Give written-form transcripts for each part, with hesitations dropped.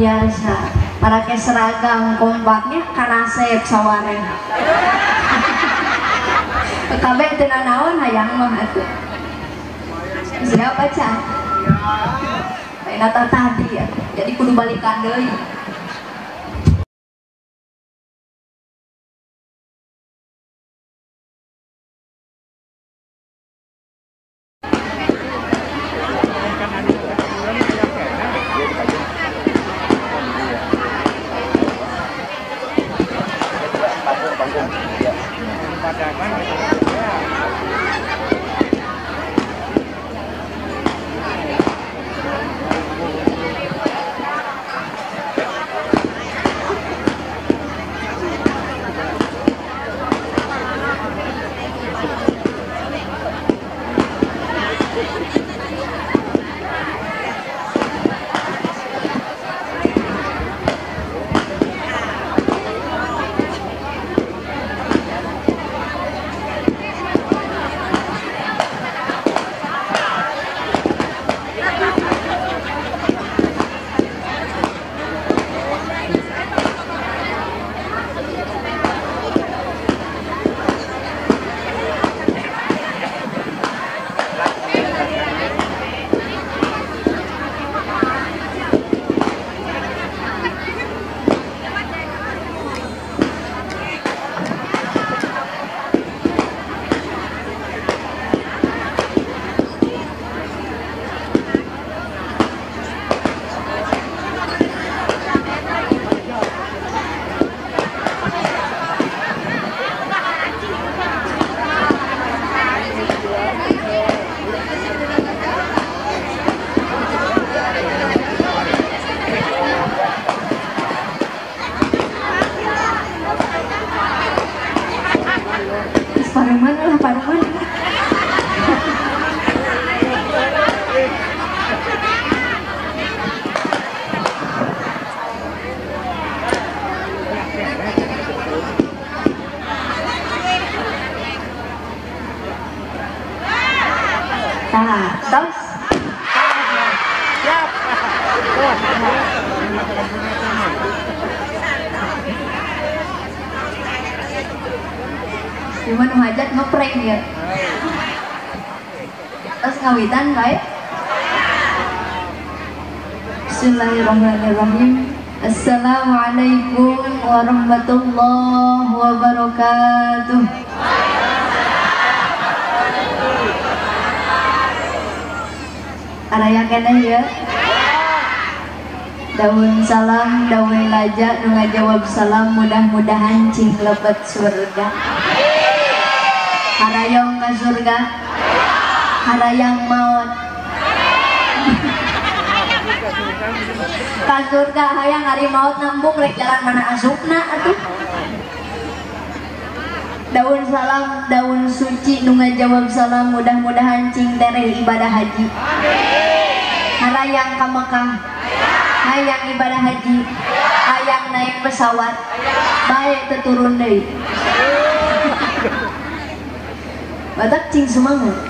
Biasa marake seragam kompaknya karasep sawareh. Kabeh teu nanaon hayang mah atuh. Siapa can? Lain tadi ya. Jadi kudu balikan deui. Paruman lah, paruman. Nah, tos. Siap. Cuman hajat ngeprank ya. Terus ngawitan baik. Bismillahirrahmanirrahim. Assalamualaikum warahmatullahi wabarakatuh. Araya keneh ya. Daun salam, daun laja, nu ngajawab salam, mudah-mudahan cing lebet surga. Harayong ka surga, harayang maut. Ka surga hayang hari maut nambung rek jalan mana asupna atuh. Daun salam, daun suci nu ngajawab salam, mudah-mudahan cing tereh ibadah haji. Harayang ka Mekah, hayang ibadah haji, hayang naik pesawat, bae teu turun deui. Batak cing semangat.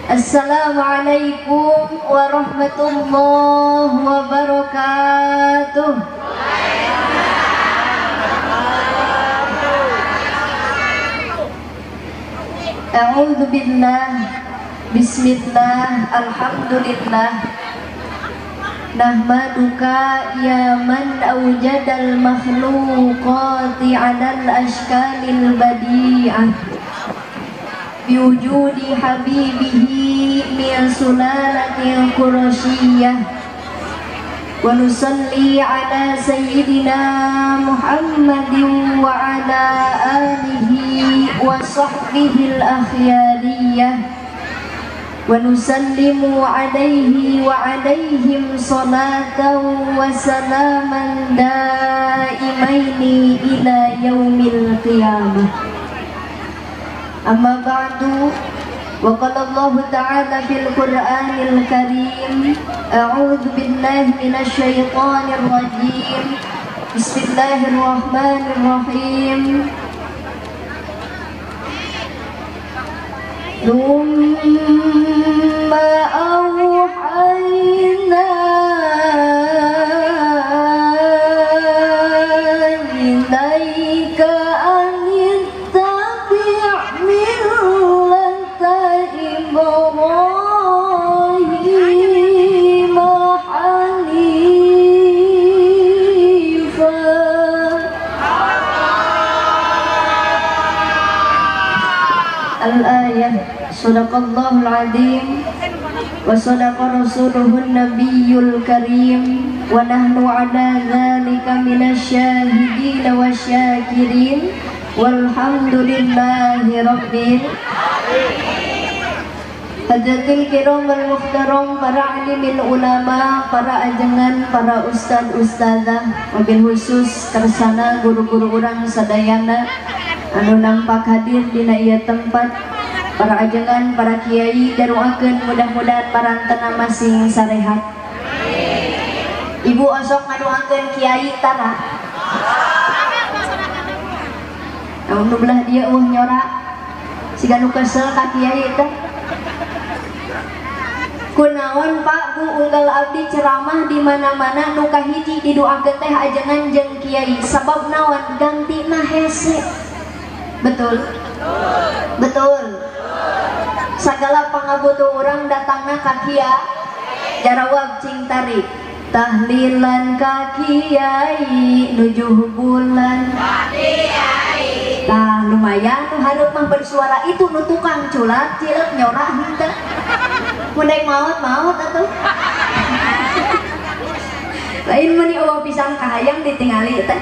Assalamualaikum warahmatullahi wabarakatuh. A'udzu billah, bismillah, alhamdulillah. Nahmaduka ya man awjadal makhluqati 'alal ashkalil badi'ah. Biwujudi habibihi min sulalatil qurasyiyyah. Wa nusalli ala sayyidina Muhammadin wa ala alihi wa sahbihi al-akhyariyah. Wa nusallimu alaihi wa alaihim salatan wa salaman daimaini ila yaumil qiyamah. Amma ba'du, wa qala Allah ta'ala fil Qur'anil Karim, a'udzu billahi minasy syaithanir rajim. Bismillahirrahmanirrahim. Tsumma awhayna Sadaqallahul azim wa sadaqa rasuluhun nabiyyul karim wa nahnu ala dzalika minasyahidin wasyakirin walhamdulillahi rabbil alamin. Hadratil kiram wal muhtaram, para alimin ulama, para ajengan, para ustad ustazah, wabil khusus tersana guru-guru urang sadayana anu nampak hadir dina ieu tempat, para ajengan, para kiai daruakeun mudah-mudahan parantena masing sarehat. Ibu osok ngadoakeun kiai tara. Namun nu belah dieu eueuh nyora siga nu kesel ka kiai teh. Kunaon Pak Bu unggal abdi ceramah di mana-mana nu kahiji didoakeun teh ajengan jeung kiai, sabab naon gantina hese. Betul? Betul. Sagala pangabutuh urang datangna ka kiai, jarawab cing tarik. Tahlilan ka kiai nujuh bulan. Tah lumayan nu hareup mah bersuara itu nu tukang culak cilek nyorak henteu. Mun daek maot-maot atuh. Lain meuni eueuh pisang kahayang ditingali teh.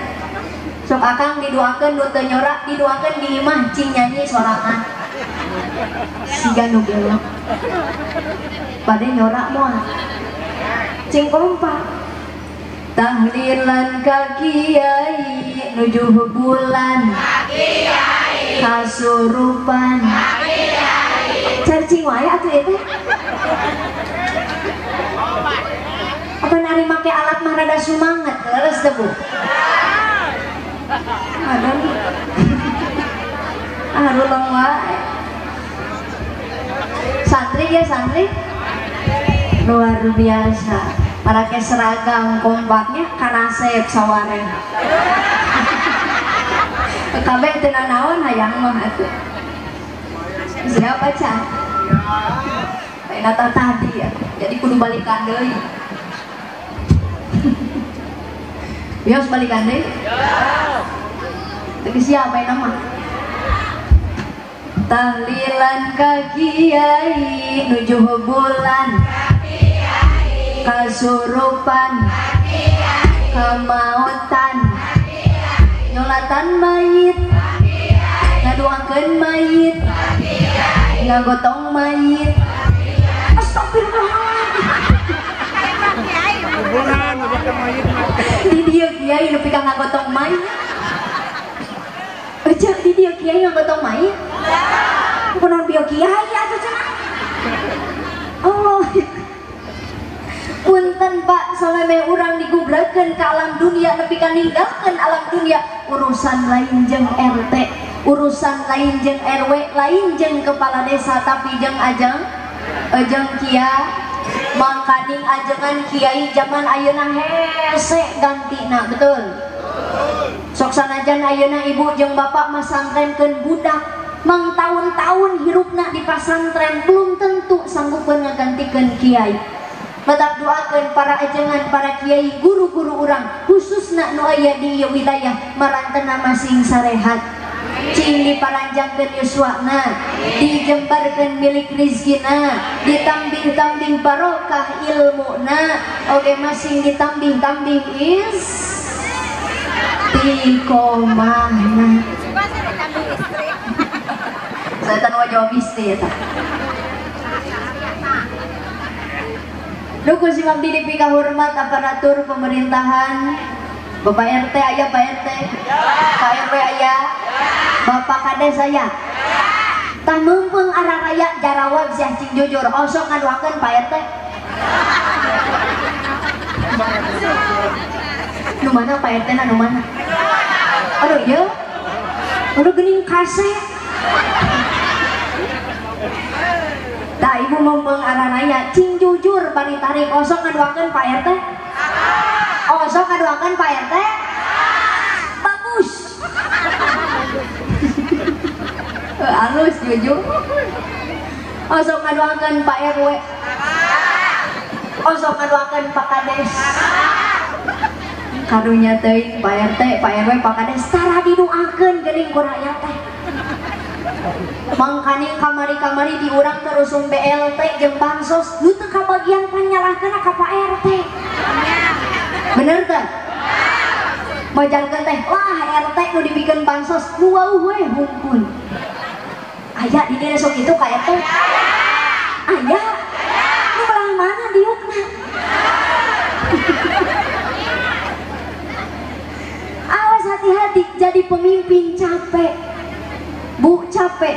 Sok akang didoakeun nu teu nyorak didoakeun di imah cing nyanyi sorangan. Siga nu gelo. Bade nyorak moal. Cing kompak. Tahlilan ka kiai nujuh bulan, kasurupan, carcing wae atuh ieu teh. Apa nari make alat mah rada sumanget leres teh Bu. Aduh. Arulong wae. Santri ya santri. Luar biasa. Parake seragam kompaknya karasep saware. Kabeh teu nanaon hayang mah atuh. Siapa can? Lain tadi ya. Jadi kudu balikan deui. Bios balikan deui? Teu siapa yang nama? Tahlilan ka kiai nujuh bulan, kasurupan, kemautan, nyolatan mayit, ngaduakeun mayit, ngagotong mayit. Astagfirullahaladzim. Di dieu kiai nepi ka ngagotong mayit. Ece di dieu kiai ngagotong mayit. Kunaon bieu kiai atuh cenah. Allah. Punten Pak, saleme urang digublakeun ka alam dunia nepi ka ninggalkeun alam dunia, urusan lain jeung RT, urusan lain jeung RW, lain jeung kepala desa, tapi jeung ajeng ajeng kiai. Mangkaning ajengan kiai zaman ayeuna hese gantina, betul? Sok sanajan ayeuna ibu jeung bapak masantrenkeun budak, mang tahun-tahun hirupna di pasantren belum tentu sanggupeun ngagantikeun kiai. Matak doakeun para ajengan, para kiai, guru-guru urang, khususna nu aya di ieu wilayah marantena masing sarehat. Cing diparanjangkeun yuswana, dijembarkeun milik rizkina, ditambih-tambih barokah ilmuna, oge masing ditambih-tambih istiqomahna. Saya tan jawab istri eta. Duku si abdi dipika hormat aparatur pemerintahan, Bapak RT aya, Pak RT, Pak RW aya, Bapak Kades aya. Tah meungpeung araraya jarawab sia cing jujur osok ngadoakeun Pak RT. Nu mana Pak RT na nu mana? Aduh ieu. Aduh geuning kasep. Tah ibu meungpeung araraya cing jujur bari tarik osok ngadoakeun Pak RT. Osok ngadoakeun Pak RT. Bagus. Halus jujur. Osok ngadoakeun Pak RW. Osok ngadoakeun Pak Kades. Karunya teuing Pak RT, Pak RW, Pak Kades tara didoakeun geuning ku rakyat teh. Mangkaning kamari-kamari di urang terusum BLT jeung bansos nu teu kabagian panyalahkeun ka Pak RT. Bener teh? Majarkeun teh lah RT nu dibikeun bansos nu wauh we hungkul. Aya di dieu sok kitu ka RT. Aya. Nu belah mana diukna? Awas hati-hati jadi pemimpin capek. Bu capek.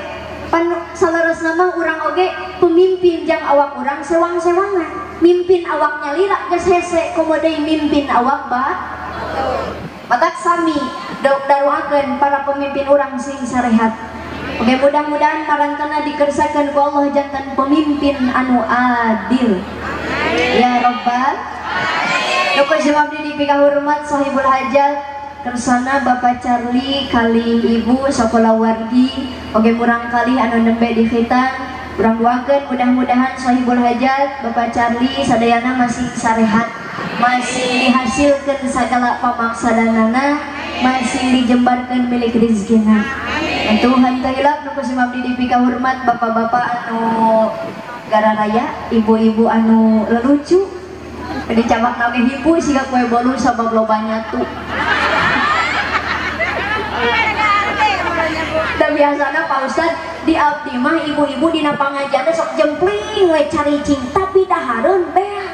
Pan saleresna mah urang oge pemimpin jang awak urang sewang-sewangan. Mimpin awaknya lira geus hese komo deui mimpin awak ba. Matak sami daruakeun para pemimpin urang sing sarehat. Oke, mudah-mudahan marangkana dikersakeun ku Allah jantan pemimpin anu adil. Ya Rabbal. Nuku abdi dipikahormat sahibul hajat kersana Bapak Charlie kali Ibu sakola wargi oge murang kali anu nembe di khitan urang doakeun mudah-mudahan sahibul hajat Bapak Charlie sadayana masih sarehat, masih dihasilkeun sagala pamaksadanana, masih dijembarkeun milik rezekina. Tuhan teu hilap nu kusim abdi dipikahormat bapak-bapak anu gararaya, ibu-ibu anu lelucu dicabak oge hipu siga kue bolu sabab loba nyatu. Dan biasana Pak Ustad di abdi mah ibu-ibu dina pangajian sok jempling we caricing tapi dahareun beak.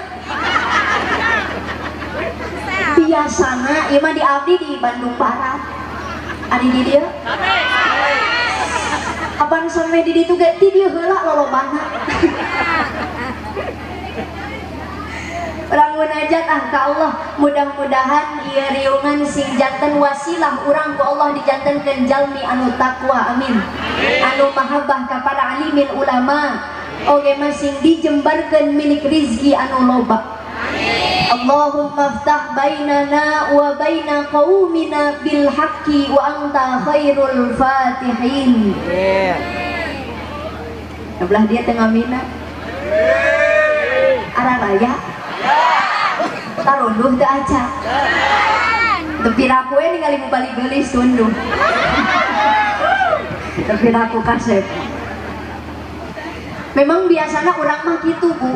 Biasana ieu mah di abdi di Bandung Barat. Ari di dieu? Kapan sampe di ditu ge ti dieu heula lolobana. Urang munajat ah ka Allah, mudah-mudahan ieu riungan sing janten wasilah urang ku Allah dijantenkeun jalmi anu takwa, amin. Anu mahabbah ka para alimin ulama, oge masing dijembarkeun milik rizki anu loba. Allahumma ftah bainana wa baina qaumina bil haqqi wa anta khairul fatihin. Belah dia tengah mina. Arah raya. Tarunduh teu aca. Teu piraku we ningali balik geulis tunduh. Teu piraku kasep. Memang biasana urang mah kitu, Bu.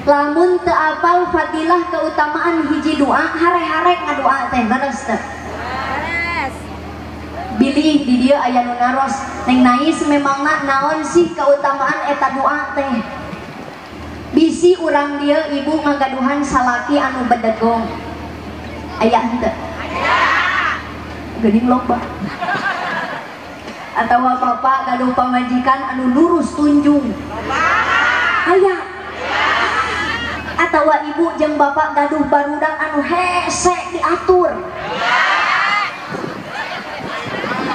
Lamun teu apal fadilah keutamaan hiji doa, hare-hare ngadoa teh leres teh. Bilih di dieu aya nu naros, neng nais memangna naon sih keutamaan eta doa teh. Bisi urang dieu ibu ngagaduhan salaki anu bedegong. Aya henteu? Geuning loba. Atawa bapak gaduh pamajikan anu lurus tunjung. Aya. Atawa ibu jeung bapak gaduh barudak anu hese diatur.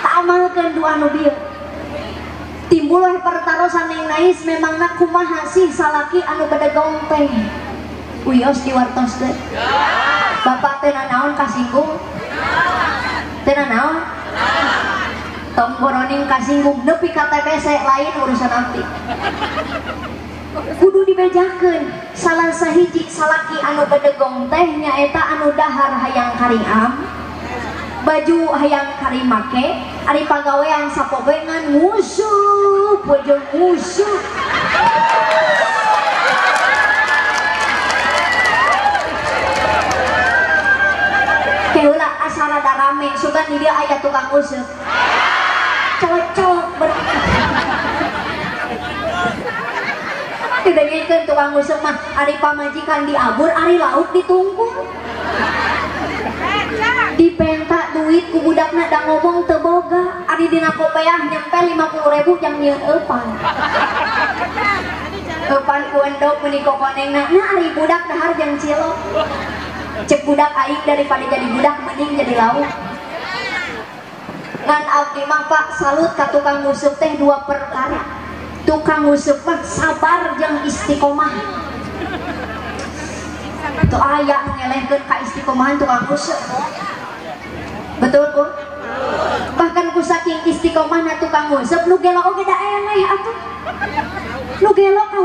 Amalkeun doa nu bieu. Timbul we pertarosan neng nais memangna kumaha sih salaki anu bedegong teh. Uyos diwartoskeun. Bapak teh nanaon kasinggung? Teh nanaon? Tong boroning kasinggung nepi ka TBC lain urusan abdi. Kudu dibejakeun salah sahiji salaki anu bedegong teh nyaeta anu dahar hayang kariam, baju hayang kari make, ari pagawean sapopoe ngan musuh, bojo musuh. Keheula asa rada rame, sugan di dieu aya tukang useup. Cocok ber. Didengekeun tukang useup mah ari pamajikan diabur, ari lauk ditungkul. Dipenta duit ku budakna da ngomong teu boga, ari dina kopeah nyempel 50.000 jang nyieun eupan. Eupan ku endog meuni kokonengna, nah ari budak dahar jang cilok. Cek budak aing daripada jadi budak mending jadi lauk. Ngan abdi mah Pak salut ka tukang nguseup teh dua perkara. Tukang nguseup mah sabar jeung istiqomah. Teu aya nu ngelehkeun ka istiqomahan tukang nguseup. Betul bu? Bahkan ku saking istiqomahna tukang nguseup nu gelo oge da eleh atuh. Nu gelo ka